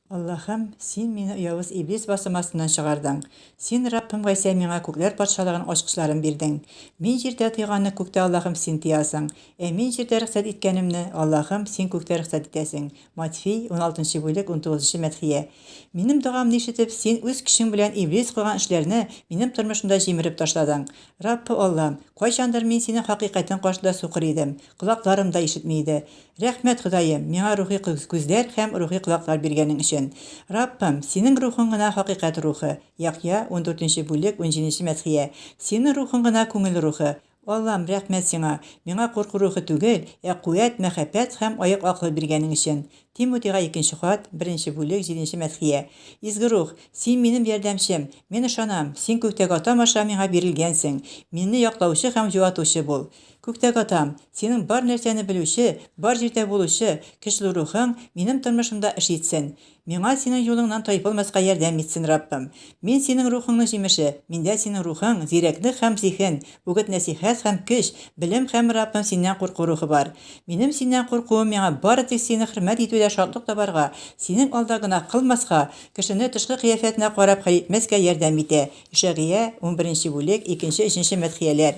Аллаһым, Син мине явыз Иблис басымы астыннан чыгардың. Син, Раббым Гайсә, миңа күкләр Патшалыгының ачкычларын бирдең. Мин җирдә тыйганны күктә, Аллаһым, Син тыясың. Ә мин җирдә рөхсәт иткәнемне, Аллаһым, Син күктә рөхсәт итәсең. Матфей, уналтынчы бүлек, унтугызынчы мәдхия. Минем догамны ишетеп, Син үз көчең белән Иблис кылган эшләрне минем тормышымда җимереп ташладың. Раббы Аллам, кайчандыр мин Синең хакыйкатең каршында сукыр идем, колакларым да ишетми иде. Рәхмәт, Ходаем, миңа рухи күзләр һәм рухи колаклар биргәнең өчен. Раббым, Синең Рухың гына хакыйкать Рухы. Яхъя, ундүртенче бүлек, унҗиденче мәдхия. Синең Рухың гына күңел рухы. Аллам, рәхмәт Сиңа, миңа курку рухы түгел, ә куәт, мәхәббәт һәм аек акыл биргәнең өчен. Тимотига икенче хат, беренче бүлек, җиденче мәдхия. Изге Рух, Син минем ярдәмчем. Мин ышанам, Син күктәге Атам аша миңа бирелгәнсең. Мине яклаучы һәм җуатучы бул. Күктәге Атам, Синең бар нәрсәне белүче, бар җирдә булучы, көчле Рухың минем тормышымда эш итсен. Миңа Синең юлыңнан тайпылмаска ярдәм итсен, Раббым. Мин Синең Рухыңның җимеше, миндә Синең Рухың, зирәклек һәм зиһен, үгет-нәсыйхәт һәм көч, белем һәм, Раббым, Синнән курку рухы бар. Минем Синнән куркуым миңа бары тик Сине хөрмәт итүдә шатлык табарга, Синең алда гөнаһ кылмаска, кешене тышкы кыяфәтенә карап хәл итмәскә ярдәм итә. Ишәгыя, унберенче бүлек, икенче-өченче мәдхияләр.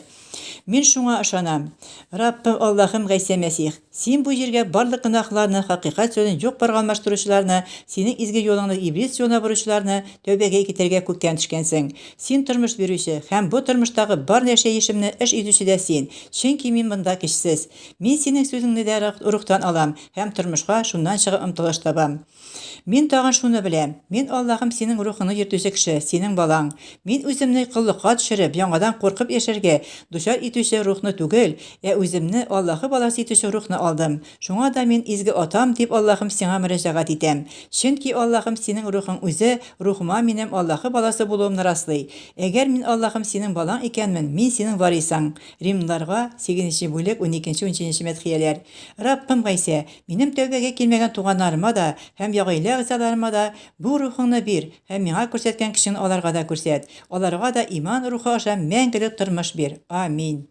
Мин шуңа ышанам. Раббым Аллаһым Гайсә Мәсих, Син бу җиргә барлык гөнаһларны, хакыйкать сүзен юк-барга алмаштыручыларны, Синең изге юлыңны иблис юлына боручыларны тәүбәгә китерергә күктән төшкәнсең. Син тормыш бирүче, һәм бу тормыштагы бар яшәешемне эш итүче дә Син, чөнки мин монда көчсез. Мин Синең сүзеңне дә рухтан алам һәм тормышка шуннан чыгып омтылыш табам. Мин тагын шуны беләм, мин, Аллаһым, Синең Рухыңны йөртүче кеше, Синең балаң. Мин үземне коллыкка төшереп, яңадан куркып яшәргә дучар итүче рухны түгел, ә үземне Аллаһы баласы итүче рухны алдым. Шуңа да мин, Изге Атам, дип, Аллаһым, Сиңа мөрәҗәгать итәм. Чөнки, Аллаһым, Синең Рухың үзе рухыма минем Аллаһы баласы булуымны раслый. Әгәр мин, Аллаһым, Синең балаң икәнмен, мин, Синең варисың. Римлыларга, сигезенче бүлек, уникенче-унөченче мәдхияләр. Раббым Гайсә, Минем тәүбәгә килмәгән туганнарыма да һәм гаилә әгъзаларыма да бу рухыңны бир һәм миңа күрсәткән көчеңне аларга да күрсәт. Аларга да иман рухы аша мәңгелек тормыш бир. Аминь.